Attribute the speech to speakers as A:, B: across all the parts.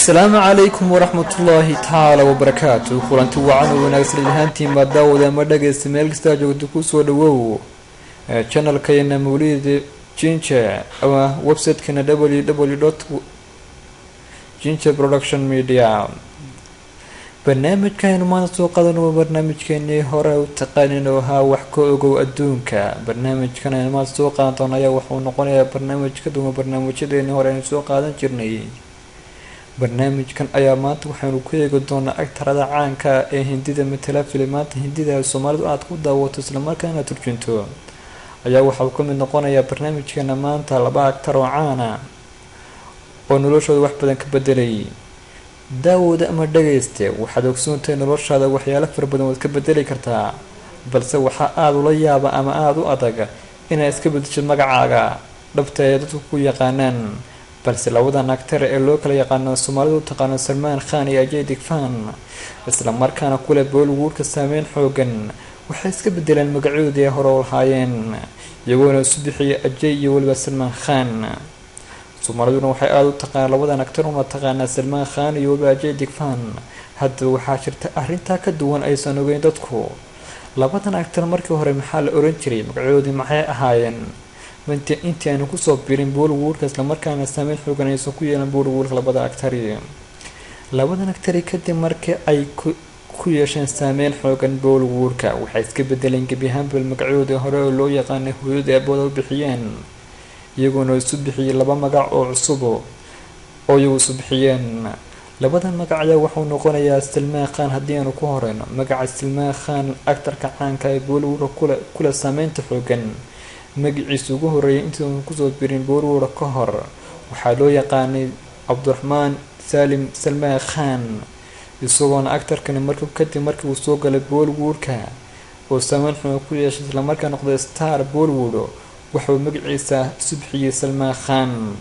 A: Asalaamu calaykum waraxmatullaahi tacaala wabarakaatu. Kulanti wacan oo wanaagsan ahaantiin baa daawada ama dhagaysta meel kastaa joogto, kusoo dhawow channelkeena Mawlid Jinje ama website-keena www.jinje production media. Barnaamijkaaynu maanta soo qadan waa barnaamijkeenii hore u taqaanin oo ahaa Wax ka Ogow Adduunka. Barnaamijkan aynu maanta soo qaadan doono ayaa wuxuu noqonayaa barnaamij ka duwan barnaamijyadeennii hore aynu soo qaadan jirnay. Barnaamijkan ayaa maanta waxaynu ku eegi doonaa agtarada caanka ee Hindida matala filimaanta Hindida Soomaalidu aad ku daawato islamarkaana turjunto ayaa waxauu ka mid noqonayaa barnaamijkeena maanta laba agtar oo caana oo noloshooda wax badan ka bedelay. Daawooda ama dhagayste, waxaad ogsoontahay noloshaada waxyaalo fara badan waad ka bedeli kartaa, balse waxaa aada ula yaaba ama aada u adag inaad iska bedeshid magacaaga dhabta ee dadku ku yaqaanaan. Balse labadan actar ee loo kala yaqaano, Soomaalidu u taqaano Salmaan Khan iyo Ajay Devgan, isla markaana kule Bollywoodka saameyn xoogan, waxay iska bedeleen magacyoodii ay hore u lahaayeen, iyagoona isu bixiyay Ajay iyo weliba Salmaan Khan. Soomaaliduna waxay aada u taqaanaa labadan actar, una taqaanaa Salmaan Khan iyo weliba Ajay Devgan. Haddaba waxaa jirta arrintaa ka duwan aysan ogeyn dadku. Labadan actar markii hore maxaa la oran jiray? Magacyoodii maxay ahaayeen intii aanu kusoo birin Bollywoodka, islamarkaana saameyn xoogan aysan ku yeelan Bollywoodka labada actari? Labadan actari kadib markii ay ku yeesheen saameyn xoogan Bollywoodka, waxay iska bedeleen gebi ahaanba magacyoodii hore oo loo yaqaanay hooyadii abooda u bixiyeen, iyagoona isu bixiyay laba magac oo cusub oo iyagu isu bixiyeen. Labadan magac ayaa wuxuu noqonayaa Salmaan Khan. Haddii aanu ku horeyno magaca Salmaan Khan, actarka caanka ee Bollywoodka kule saameynta xoogan, magaciisa ugu horeeyay intuusan kusoo birin Bollywoodka ka hor waxaa loo yaqaanay Cabdiraxmaan Salim Salmaan Khan, isagoona actarkani mark kadib markii uu soo galay Bollywoodka oo saameyn xun ku yeeshay, islamarkaa noqday star Bollywood, waxauu magaciisa isu bixiyey Salmaan Khan,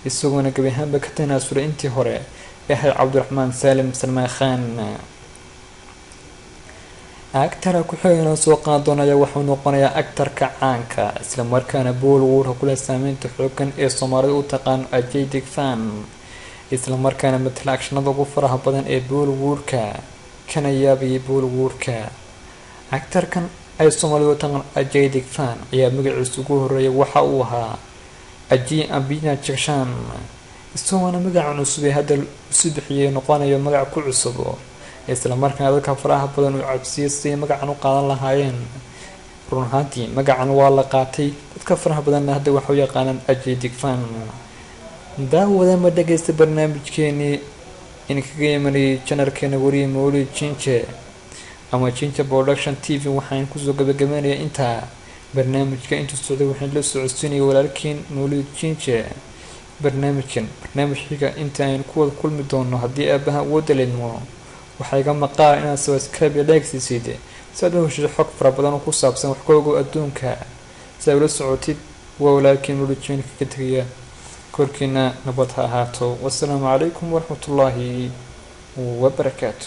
A: isagoona gebi ahaanba ka tanaasulay intii hore ee ahayd Cabdiraxmaan Salim Salmaan Khan. Actara ku xigana soo qaadan doonaya wuxuu noqonayaa actarka caanka islamarkaana Bollywoodka kule saameynta xoogan ee Soomaalida u taqaano Ajay Devgan, islamarkaana matala actionada ugu faraha badan ee Bollywoodka kana yaabayay Bollywoodka. Actarkan ay Soomaalida u taqaan Ajay Devgan ayaa magaciisa ugu horeeyay waxa uu ahaa Ajay Ambina Jakshan, isagoona magacan cusub ee hadda isu bixiyay noqonayo magac ku cusub, islamarkaana dadka faraha badan uu cabsiyay siday magacan u qaadan lahaayeen. Run ahaantii magacan waa la qaatay, dadka faraha badanna hadda waxay u yaqaanaan Ajay Devgan. Daawada ma dhagaysta, barnaamijkeenii in kaga imanayay channelkeena wariye Mawlid Jinje ama Jinje Production TV waxaan kusoo gabagabeynayaa intaa. Barnaamijka intuu socday waxaan la socodsiinayay walaalkiin Mawlid Jinje. Barnaamijkan barnaamij xiga inta aynu ku wada kulmi doono haddii aabaha awoodda leedmo, waxaa iga maqaala inaad subscribe iyo like siisid si aad u heshid xog fara badan oo ku saabsan wax ka ogow adduunka si aad ula socotid. Waa walaalkiin Mawlid Jinje kaga tegaya, korkiina nabad ha ahaato. Wasalaamu calaykum waraxmatullaahi wabarakaatu.